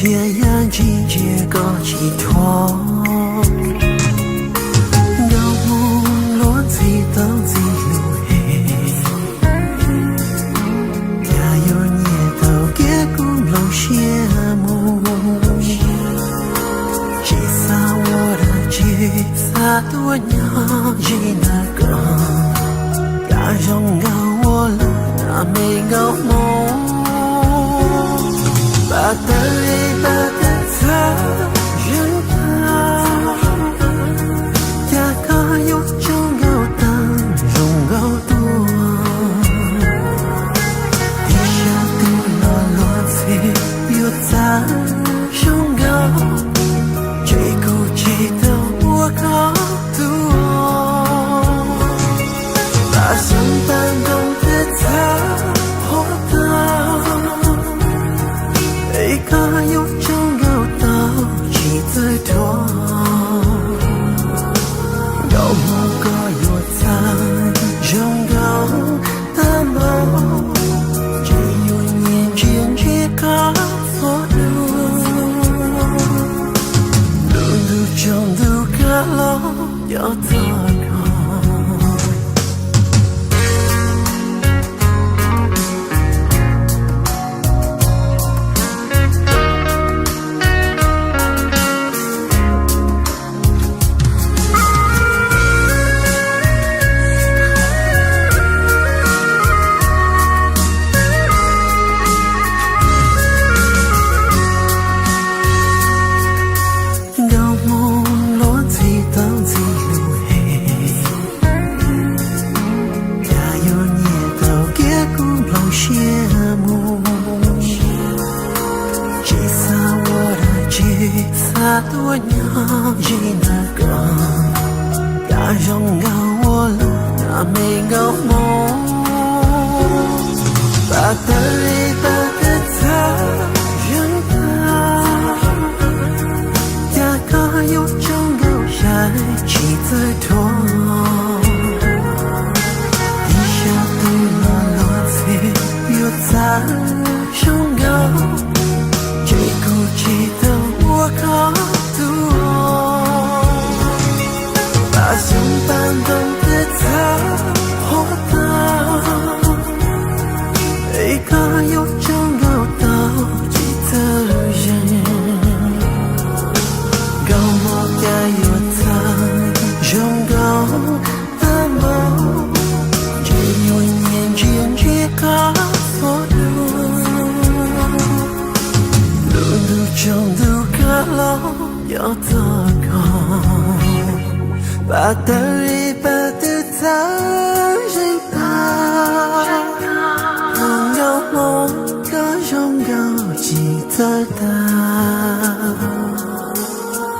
Ntsia yam ntsis ntsia koj tsis thuam, nkauj hmoob luag ntxhi tau ntxhi lus hem. Cas yuav nyiam tau kiag kuv nplooj siab mus, tsis xav ua dab tsi, xav tuaj nyob ze ntawm koj. Cas zoo nkauj ua luaj na me nkauj hmoob, pab tawg li pab tawg txhawv zeeg tag. Cas koj yuav tsaug nkauj tag zoo nkauj tuaj, tiam sis twb los luag ntxhi yuav txawj zoo nkauj, ces kuv tsis tau ua koj tuaj. Pab xyoob pab ntoo tawg txhawv qhuav tag, es koj yuav tsaug nkauj tau tsis txawj dhuav. Nkauj hmoob koj yuav txawj zoo nkauj tag npaum, ces yuav nyiam ntsia ntsia koj txhua lub. Lub ntuj tsaus ntuj kab los cov txog koj. Nkauj hmoob luag ntxhi tau ntxhi lus hem, cas yuav nyiam tau kiag kuv nplooj siab mus, tsis xav ua dab tsi, xav tuaj nyob ze ntawm koj. Cas zoo nkauj ua luaj na me nkauj hmoob, pab tawg li pab tawg txhawv zeeg tag. Cas koj yuav tsaug nkauj sai tsis txawj dhuav, tiam sis twb los luag ntxhi yuav txawj zoo nkauj, ces kuv tsis tau ua koj tuaj. Pab xyoob pab ntoo tawg txhawv qhuav tag, es koj yuav tsaug nkauj tau tsis txawj zeeg. Nkauj hmoob cas yuav txawj zoo nkauj tag npaum, ces yuav nyiam ntsia ntsia koj txhua lub. Lub ntuj tsaus ntuj kab los cov txog koj, pab tawg li pab tawg txhawv zeeg tag. Nkauj hmoob koj zoo nkauj tsis txawj tag,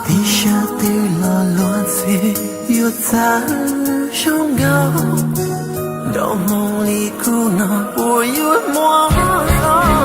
tiam sis twb los luag ntxhi yuav txawj zoo nkauj. Nkauj hmoob li kuv no puas yuav muaj los?